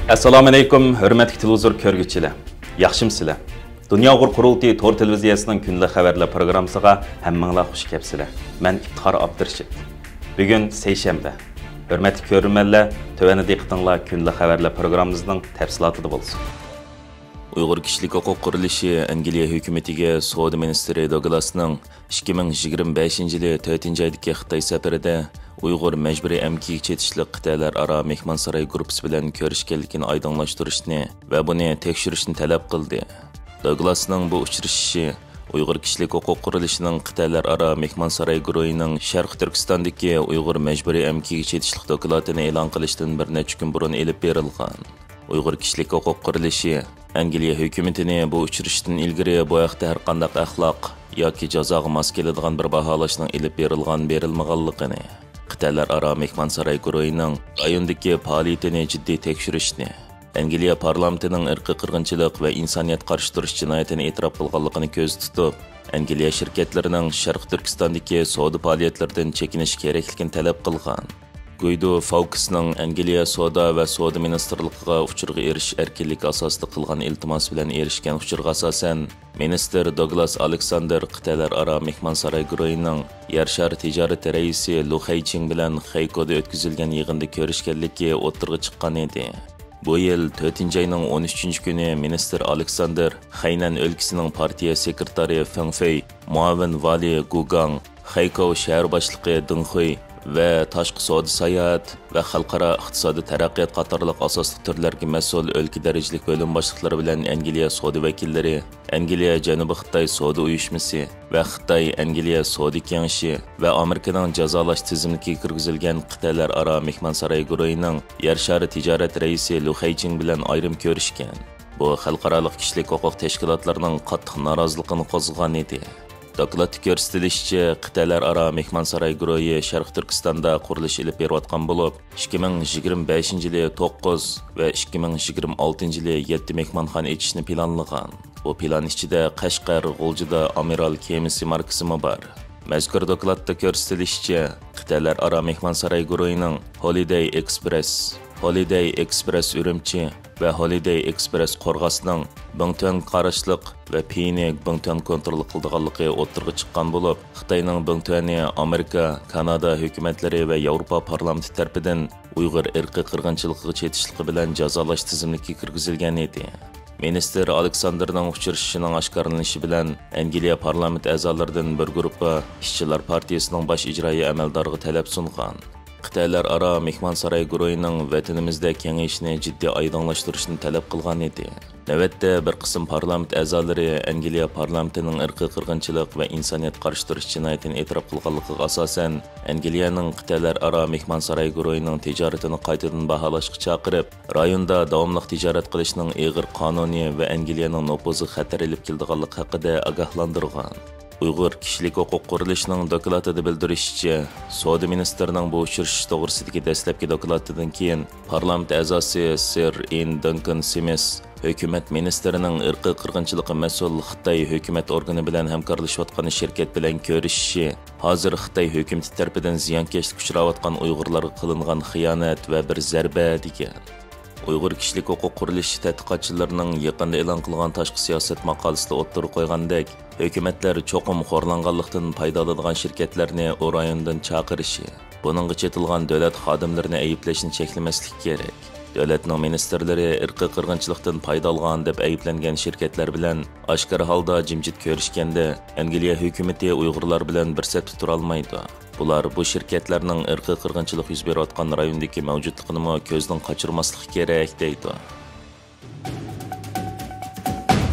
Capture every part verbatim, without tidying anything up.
ئەسسالامۇئەلەيكۇم، ھۆرمەتلىك تېلېۋىزور كۆرگۈچىلەر. ياخشىمۇسىلەر؟ دۇنيا ئۇيغۇر قۇرۇلتىيى تور تېلېۋىزىيەسىنىڭ كۈندىلىك خەۋەرلەر پروگراممىسىغا ھەممىڭلار خۇش كەپسىلەر. مەن ئىپتىخار ئابدۇرېشىت. بۈگۈن سەيشەنبە. ھۆرمەتلىك كۆرۈرمەنلەر، تۆۋەندە دىققىتىڭلار كۈندىلىك خەۋەرلەر پروگراممىمىزنىڭ تەپسىلاتىدا بولسۇن. ئۇيغۇر كىشىلىك ھوقۇق قۇرۇلۇشى ئەنگلىيە ھۆكۈمىتىگە سودا مىنىستىرى دوگلاسنىڭ ئىككى مىڭ يىگىرمە بەشىنچى يىلى تۆتىنچى ئايدىكى خىتاي سەپىرىدە ئۇيغۇر مەجبۇرىي ئەمگىكىگە چېتىشلىق قىتئەلەر ئارا مېھمانساراي گۇرۇپپىسى بىلەن كۆرۈشكەنلىكىنى ئايدىڭلاشتۇرۇشنى ۋە بۇنى تەكشۈرۈشنى تەلەپ قىلدى. دوگلاسنىڭ بۇ ئۇچرىشىشى ئۇيغۇر كىشىلىك ھوقۇق قۇرۇلۇشىنىڭ قىتئەلەر ئارا مېھمانساراي گۇرۇھىنىڭ شەرقىي تۈركىستاندىكى ئۇيغۇر مەجبۇرىي ئەمگىكىگە چېتىشلىق دوكلاتىنى ئېلان قىلىشتىن بىر نەچچە كۈن بۇرۇن ئېلىپ بېرىلغان. ئۇيغۇر كىشىلىك ھوقۇق قۇرۇلۇشى ئەنگلىيە ھۆكۈمىتىنى بۇ ئۇچرىشىشتىن ئىلگىرى بۇ ھەقتە ھەرقانداق ئەخلاق ياكى جازاغا ماس كېلىدىغان بىر باھالاشنىڭ ئېلىپ بېرىلغان-بېرىلمىغانلىقىنى، قىتئەلەر ئارا مېھمانساراي گۇرۇھىنىڭ رايوندىكى پائالىيىتىنى جىددىي تەكشۈرۈشنى، ئەنگلىيە پارلامېنتىنىڭ ئىرقىي قىرغىنچىلىق ۋە ئىنسانىيەتكە قارشى تۇرۇش جىنايىتىنى ئېتىراپ قىلغانلىقىنى كۆزدە تۇتۇپ، ئەنگلىيە شىركەتلىرىنىڭ شەرقىي تۈركىستاندىكى سودا پائالىيەتلىرىدىن چېكىنىشى كېرەكلىكىنى تەلەپ قىلغان. گۇيدو فاۋكسنىڭ ئەنگلىيە سودا ۋە سودا مىنىستىرلىقىغا ئۇچۇرغا ئېرىشىش ئەركىنلىكى ئاساسىدا قىلغان ئىلتىماسى بىلەن ئېرىشكەن ئۇچۇرغا ئاساسەن، مىنىستىر دوگلاس ئالېكساندېر قىتئەلەر ئارا مېھمانساراي گۇرۇھىنىڭ يەر شارى تىجارىتى رەئىسى لۇ خەيچىڭ بىلەن خەيكودا ئۆتكۈزۈلگەن يىغىندا كۆرۈشكەنلىكى ئوتتۇرىغا چىققان ئىدى. بۇ يىل تۆتىنچى ئاينىڭ ئون ئۈچىنچى كۈنى مىنىستىر ئالېكساندېر خەينەن ئۆلكىسىنىڭ پارتىيە سېكرېتارى فېڭ فېي، مۇئاۋىن ۋالىي گۇ گاڭ، خەيكوۋ شەھەر باشلىقى دېڭ خۇي ۋە تاشقى سودا ساياھەت ۋە خەلقئارا ئىقتىسادىي تەرەققىيات قاتارلىق ئاساسلىق تۈرلەرگە مەسئۇل ئۆلكە دەرىجىلىك بۆلۈم باشلىقلىرى بىلەن ئەنگلىيە سودا ۋەكىللىرى، ئەنگلىيە جەنۇبىي خىتاي سودا ئۇيۇشمىسى ۋە خىتاي ئەنگلىيە سودا كېڭىشى ۋە ئامېرىكىنىڭ جازالاش تىزىملىكىگە كىرگۈزۈلگەن قىتئەلەر ئارا مېھمانساراي گۇرۇھىنىڭ يەر شارى تىجارەت رەئىسى لۇ خەيچىڭ بىلەن ئايرىم كۆرۈشكەن. بۇ خەلقئارالىق كىشىلىك ھوقۇق تەشكىلاتلىرىنىڭ قاتتىق نارازىلىقىنى قوزغىغان ئىدى. دوكلاتتا كۆرسىتىلىشىچە، قىتئەلەر ئارا مېھمانساراي گۇرۇھى شەرقىي تۈركىستاندا قۇرۇلۇش ئېلىپ بېرىۋاتقان بولۇپ، ئىككى مىڭ يىگىرمە بەشىنچى يىلى توققۇز ۋە ئىككى مىڭ يىگىرمە ئالتىنچى يىلى يەتتە مېھمانخانا ئېچىشنى پىلانلىغان. بۇ پىلان ئىچىدە قەشقەر، غۇلجىدا ئامىرال كېمىسى ماركىسىمۇ بار. مەزكۇر دوكلاتتا كۆرسىتىلىشىچە، قىتئەلەر ئارا مېھمانساراي گۇرۇھىنىڭ ھولىدەي ئېكسپرېس، ھولىدەي ئېكسپرېس ئۈرۈمچى ۋە ھولىدەي ئېكسپرېس قورغاسنىڭ بىڭتۈەنگە قاراشلىق ۋە پېيىنى بىڭتۈەن كونترول قىلىدىغانلىقى ئوتتۇرىغا چىققان بولۇپ، خىتاينىڭ بىڭتۈەنى ئامېرىكا، كانادا ھۆكۈمەتلىرى ۋە ياۋروپا پارلامېنتى تەرىپىدىن ئۇيغۇر ئىرقىي قىرغىنچىلىقىغا چېتىشلىقى بىلەن جازالاش تىزىملىكىگە كىرگۈزۈلگەن ئىدى. مىنىستىر ئالېكساندېرنىڭ ئۇچرىشىشىنىڭ ئاشكارىلىنىشى بىلەن ئەنگلىيە پارلامېنت ئەزالىرىدىن بىر گۇرۇپپا ئىشچىلار پارتىيىسىنىڭ باش ئىجرائىي ئەمەلدارىغا تەلەپ سۇنغان. قىتئەلەر ئارا مېھمانساراي گۇرۇھىنىڭ ۋەتىنىمىزدە كېڭىيىشىنى جىددىي ئايدىڭلاشتۇرۇشنى تەلەپ قىلغان ئىدى. نۆۋەتتە بىر قىسىم پارلامېنت ئەزالىرى ئەنگلىيە پارلامېنتىنىڭ ئىرقىي قىرغىنچىلىق ۋە ئىنسانىيەتكە قارشى تۇرۇش جىنايىتىنى ئېتىراپ قىلغانلىقىغا ئاساسەن، ئەنگلىيەنىڭ قىتئەلەر ئارا مېھمانساراي گۇرۇھىنىڭ تىجارىتىنى قايتىدىن باھالاشقا چاقىرىپ، رايوندا داۋاملىق تىجارەت قىلىشنىڭ ئېغىر قانۇنىي ۋە ئەنگلىيەنىڭ نوپۇزىغا خەتەر ئېلىپ كېلىدىغانلىقى ھەققىدە ئاگاھلاندۇرغان. ئۇيغۇر كىشىلىك ھوقۇق قۇرۇلۇشىنىڭ دوكلاتىدا بىلدۈرۈشىچە، سودا مىنىستىرىنىڭ بۇ ئۇچرىشىش توغرىسىدىكى دەسلەپكى دوكلاتىدىن كېيىن، پارلامېنت ئەزاسى سىر ئېن دانكان سىمىس ھۆكۈمەت مىنىستىرىنىڭ ئىرقىي قىرغىنچىلىققا مەسئۇل خىتاي ھۆكۈمەت ئورگىنى بىلەن ھەمكارلىشىۋاتقان شىركەت بىلەن كۆرۈشۈشى ھازىر خىتاي ھۆكۈمىتى تەرىپىدىن زىيانكەشلىككە ئۇچراۋاتقان ئۇيغۇرلارغا قىلىنغان خىيانەت ۋە بىر زەربە، دېگەن. ئۇيغۇر كىشىلىك ھوقۇق قۇرۇلۇشى تەتقىقاتچىلىرىنىڭ يېقىندا ئېلان قىلغان تاشقى سىياسەت ماقالىسىدە ئوتتۇرىغا قويغاندەك، ھۆكۈمەتلەر چوقۇم خورلانغانلىقتىن پايدا ئالىدىغان شىركەتلەرنى ئۇ رايوندىن چاقىرىشى، بۇنىڭغا چېتىلغان دۆلەت خادىملىرىنى ئەيىبلەشنى چەكلىمەسلىكى كېرەك. دۆلەتنىڭ مىنىستىرلىرى ئىرقىي قىرغىنچىلىقتىن پايدا ئالغان دەپ ئەيىبلەنگەن شىركەتلەر بىلەن ئاشكارا ھالدا جىمجىت كۆرۈشكەندە، ئەنگلىيە ھۆكۈمىتى ئۇيغۇرلار بىلەن بىر سەپتە تۇرالمايدۇ. بۇلار بۇ شىركەتلەرنىڭ ئىرقىي قىرغىنچىلىق يۈز بېرىۋاتقان رايوندىكى مەۋجۇتلۇقىنىمۇ كۆزدىن قاچۇرماسلىقى كېرەك، دەيدۇ.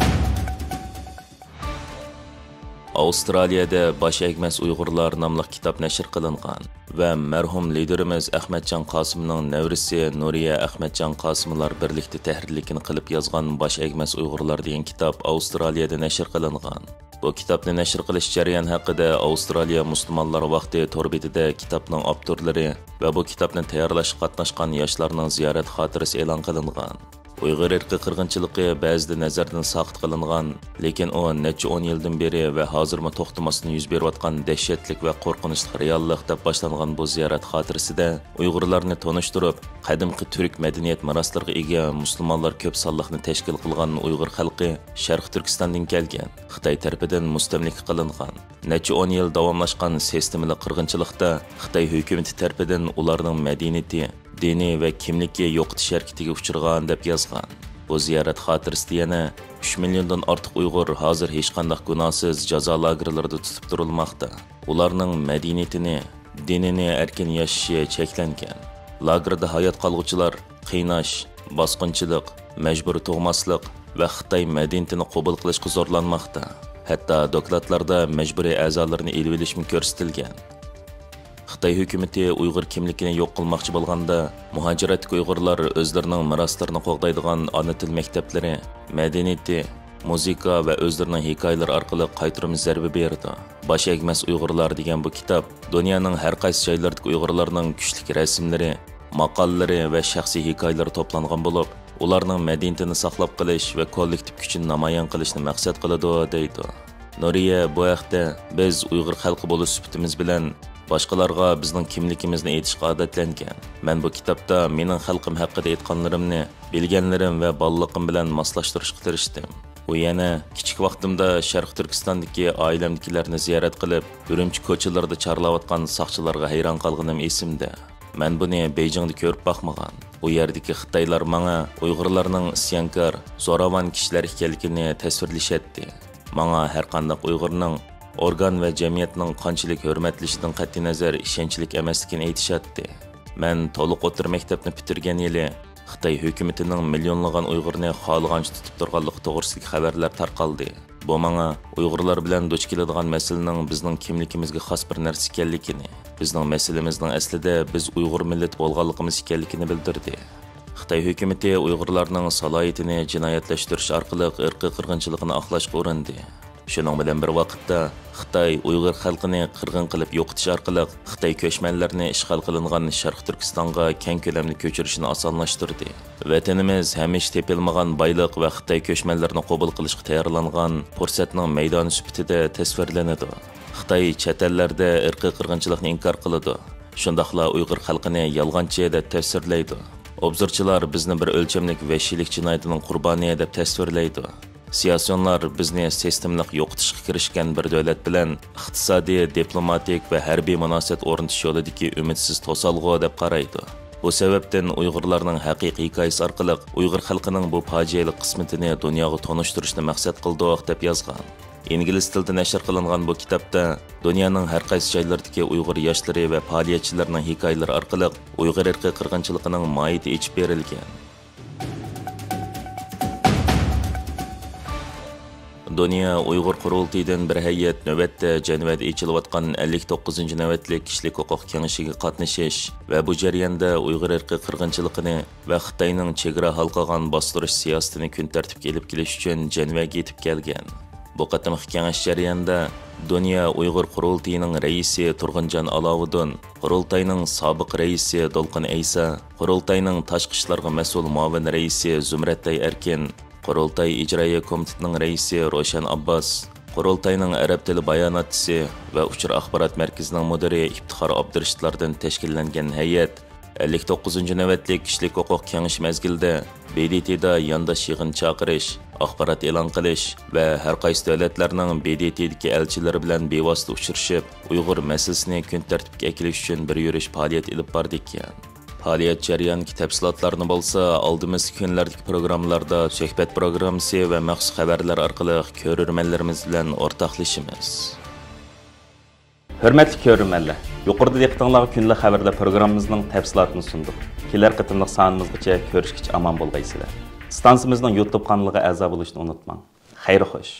ئاۋسترالىيەدە باش ئەگمەس ئۇيغۇرلار ناملىق كىتاب نەشر قىلىنغان ۋە مەرھۇم لىدېرىمىز ئەخمەتجان قاسىمنىڭ نەۋرىسى نۇرىيە ئەخمەتجان قاسىملار بىرلىكتە تەھرىرلىكىنى قىلىپ يازغان باش ئەگمەس ئۇيغۇرلار دېگەن كىتاب ئاۋسترالىيەدە نەشر قىلىنغان. بۇ كىتابنى نەشر قىلىش جەريانى ھەققىدە ئاۋسترالىيە مۇسۇلمانلار ۋاقتى تور بېتىدە كىتابنىڭ ئاپتورلىرى ۋە بۇ كىتابنى تەييارلاشقا قاتناشقان ياشلارنىڭ زىيارەت خاتىرىسى ئېلان قىلىنغان. ئۇيغۇر ئىرقىي قىرغىنچىلىقى بەزىدە نەزەردىن ساقىت قىلىنغان، لېكىن ئۇ نەچچە ئون يىلدىن بېرى ۋە ھازىرمۇ توختىماستىن يۈز بېرىۋاتقان دەھشەتلىك ۋە قورقۇنچلۇق رېئاللىق دەپ باشلانغان بۇ زىيارەت خاتىرىسىدە ئۇيغۇرلارنى تونۇشتۇرۇپ، قەدىمكى تۈرك مەدەنىيەت مىراسلىرىغا ئىگە، مۇسۇلمانلار كۆپ سانلىقنى تەشكىل قىلغان ئۇيغۇر خەلقى شەرقىي تۈركىستاندىن كەلگەن، خىتاي تەرىپىدىن مۇستەملىكە قىلىنغان، نەچچە ئون يىل داۋاملاشقان سىستېمىلىق قىرغىنچىلىقتا خىتاي ھۆكۈمىتى تەرىپىدىن ئۇلارنىڭ مەدەنىيىتى، دىنى ۋە كىملىكى يوقىتىش ھەرىكىتىگە ئۇچرىغان، دەپ يازغان. بۇ زىيارەت خاتىرىسىدە يەنە ئۈچ مىليوندىن ئارتۇق ئۇيغۇر ھازىر ھېچقانداق گۇناھسىز جازا لاگېرلىرىدا تۇتۇپ تۇرۇلماقتا. ئۇلارنىڭ مەدەنىيىتىنى، دىنىنى ئەركىن ياشىشى چەكلەنگەن. لاگېردا ھايات قالغۇچىلار قىيناش، باسقۇنچىلىق، مەجبۇرىي تۇغماسلىق ۋە خىتاي مەدەنىيىتىنى قوبۇل قىلىشقا زورلانماقتا. ھەتتا دوكلاتلاردا مەجبۇرىي ئەزالىرىنى ئېلىۋېلىشمۇ كۆرسىتىلگەن. خىتاي ھۆكۈمىتى ئۇيغۇر كىملىكىنى يوق قىلماقچى بولغاندا، مۇھاجىرەتتىكى ئۇيغۇرلار ئۆزلىرىنىڭ مىراسلىرىنى قوغدايدىغان ئانا تىل مەكتەپلىرى، مەدەنىيىتى، مۇزىكا ۋە ئۆزلىرىنىڭ ھېكايىلىرى ئارقىلىق قايتۇرما زەربە بېرىدۇ. باش ئەگمەس ئۇيغۇرلار دېگەن بۇ كىتاب دۇنيانىڭ ھەر قايسى جايلىرىدىكى ئۇيغۇرلارنىڭ كۈچلۈك رەسىملىرى، ماقالىلىرى ۋە شەخسىي ھېكايىلىرى توپلانغان بولۇپ، ئۇلارنىڭ مەدەنىيىتىنى ساقلاپ قېلىش ۋە كوللېكتىپ كۈچىنى نامايان قىلىشنى مەقسەت قىلىدۇ، دەيدۇ. نۇرىيە بۇ ھەقتە، بىز ئۇيغۇر خەلقى بولۇش سۈپىتىمىز بىلەن باشقىلارغا بىزنىڭ كىملىكىمىزنى ئېيتىشقا ئادەتلەنگەن. مەن بۇ كىتابتا مېنىڭ خەلقىم ھەققىدە ئېيتقانلىرىمنى، بىلگەنلىرىم ۋە بالىلىقىم بىلەن ماسلاشتۇرۇشقا تىرىشتىم. ئۇ يەنە، كىچىك ۋاقتىمدا شەرقىي تۈركىستاندىكى ئائىلەمدىكىلەرنى زىيارەت قىلىپ، ئۈرۈمچى كوچىلىرىدا چارلاۋاتقان ساقچىلارغا ھەيران قالغىنىم ئېسىمدە. مەن بۇنى بېيجىڭدا كۆرۈپ باقمىغان. ئۇ يەردىكى خىتايلار ماڭا ئۇيغۇرلارنىڭ ئىسيانكار، زوراۋان كىشىلەر ئىكەنلىكىنى تەسۋىرلىشەتتى. ماڭا ھەرقانداق ئۇيغۇرنىڭ ئورگان ۋە جەمئىيەتنىڭ قانچىلىك ھۆرمەتلىشىدىن قەتئىينەزەر ئىشەنچلىك ئەمەسلىكىنى ئېيتىشاتتى. مەن تولۇق ئوتتۇرا مەكتەپنى پۈتتۈرگەن يىلى خىتاي ھۆكۈمىتىنىڭ مىليونلىغان ئۇيغۇرنى خالىغانچە تۇتۇپ تۇرغانلىقى توغرىسىدىكى خەۋەرلەر تارقالدى. بۇ ماڭا ئۇيغۇرلار بىلەن دۇچ كېلىدىغان مەسىلىنىڭ بىزنىڭ كىملىكىمىزگە خاس بىر نەرسە ئىكەنلىكىنى، بىزنىڭ مەسىلىمىزنىڭ ئەسلىدە بىز ئۇيغۇر مىللىتى بولغانلىقىمىز ئىكەنلىكىنى بىلدۈردى. خىتاي ھۆكۈمىتى ئۇيغۇرلارنىڭ سالاھىيىتىنى جىنايەتلەشتۈرۈش ئارقىلىق ئىرقىي قىرغىنچىلىقىنى ئاقلاشقا ئۇرۇندى. شۇنىڭ بىلەن بىر ۋاقىتتا، خىتاي ئۇيغۇر خەلقىنى قىرغىن قىلىپ يوقىتىش ئارقىلىق خىتاي كۆچمەنلىرىنى ئىشغال قىلىنغان شەرقىي تۈركىستانغا كەڭ كۆلەملىك كۆچۈرۈشنى ئاسانلاشتۇردى. ۋەتىنىمىز ھەمىشە تېپىلمىغان بايلىق ۋە خىتاي كۆچمەنلىرىنى قوبۇل قىلىشقا تەييارلانغان پۇرسەتنىڭ مەيدانى سۈپىتىدە تەسۋىرلىنىدۇ. خىتاي چەت ئەللەردە ئىرقىي قىرغىنچىلىقنى ئىنكار قىلىدۇ. شۇنداقلا ئۇيغۇر خەلقىنى يالغانچى دەپ تەسۋىرلەيدۇ. ئوبزورچىلار بىزنى بىر ئۆلچەملىك ۋەھشىيلىك جىنايىتىنىڭ قۇربانى دەپ تەسۋىرلەيدۇ. سىياسىيونلار بىزنى سىستېمىلىق يوقىتىشقا كىرىشكەن بىر دۆلەت بىلەن ئىقتىسادىي، دىپلوماتىك ۋە ھەربىي مۇناسىۋەت ئورنىتىش يولىدىكى ئۈمىدسىز توسالغۇ دەپ قارايدۇ. بۇ سەۋەبتىن ئۇيغۇرلارنىڭ ھەقىقىي ھېكايىسى ئارقىلىق ئۇيغۇر خەلقىنىڭ بۇ پاجىئەلىك قىسمىتىنى دۇنياغا تونۇشتۇرۇشنى مەقسەت قىلدۇق، دەپ يازغان. ئىنگلىز تىلىدا نەشر قىلىنغان بۇ كىتابتا دۇنيانىڭ ھەر قايسى جايلىرىدىكى ئۇيغۇر ياشلىرى ۋە پائالىيەتچىلىرىنىڭ ھېكايىلىرى ئارقىلىق ئۇيغۇر ئىرقىي قىرغىنچىلىقىنىڭ ماھىيىتى ئېچىپ بېرىلگەن. دۇنيا ئۇيغۇر قۇرۇلتىيىدىن بىر ھەيئەت نۆۋەتتە جەنۋەدە ئېچىلىۋاتقان ئەللىك توققۇزىنچى نۆۋەتلىك كىشىلىك ھوقۇق كېڭىشىگە قاتنىشىش ۋە بۇ جەرياندا ئۇيغۇر ئىرقىي قىرغىنچىلىقىنى ۋە خىتاينىڭ چېگرا ھالقىغان باستۇرۇش سىياسىتىنى كۈن تەرتىپكە ئېلىپ كېلىش ئۈچۈن جەنۋەگە يېتىپ كەلگەن. بۇ قېتىمقى كېڭەش جەريانىدا دۇنيا ئۇيغۇر قۇرۇلتىيىنىڭ رەئىسى تۇرغۇنجان ئالاۋۇدۇن، قۇرۇلتاينىڭ سابىق رەئىسى دولقۇن ئەيسا، قۇرۇلتاينىڭ تاشقى ئىشلارغا مەسئۇل مۇئاۋىن رەئىسى زۇمرەتئاي ئەركىن، قۇرۇلتاي ئىجرائىيە كومىتېتىنىڭ رەئىسى روشەن ئابباس، قۇرۇلتاينىڭ ئەرەب تىلى باياناتچىسى ۋە ئۇچۇر ئاخبارات مەركىزىنىڭ مۇدىرى ئىپتىخار ئابدۇرېشىتلاردىن تەشكىللەنگەن ھەيئەت ئەللىك توققۇزىنچى نۆۋەتلىك كىشىلىك ھوقۇق كېڭىشى مەزگىلىدە ب د ت دا يانداش يىغىن چاقىرىش، ئاخبارات ئېلان قىلىش ۋە ھەر قايسى دۆلەتلەرنىڭ ب د ت دىكى ئەلچىلىرى بىلەن بىۋاسىتە ئۇچرىشىپ، ئۇيغۇر مەسىلىسىنى كۈن تەرتىپكە ئەكېلىش ئۈچۈن بىر يۈرۈش پائالىيەت ئېلىپ باردىكەن. پائالىيەت جەريانىدىكى تەپسىلاتلارنى بولسا ئالدىمىزدىكى كۈنلەردىكى پروگراممىلاردا سۆھبەت پروگراممىسى ۋە مەخسۇس خەۋەرلەر ئارقىلىق كۆرۈرمەنلىرىمىز بىلەن ئورتاقلىشىمىز. ھۆرمەتلىك كۆرۈرمەنلەر، يۇقىرىدا دىققىتىڭلارغا كۈندىلىك خەۋەرلەر پروگراممىمىزنىڭ تەپسىلاتىنى سۇندۇق. كېلەر قېتىملىق سانىمىزغىچە كۆرۈشكىچە ئامان بولغايسىلەر. ئىستانسىمىزنىڭ يۇتۇب قانىلىغا ئەزا بولۇشنى ئۇنتۇماڭ. خەير خوش.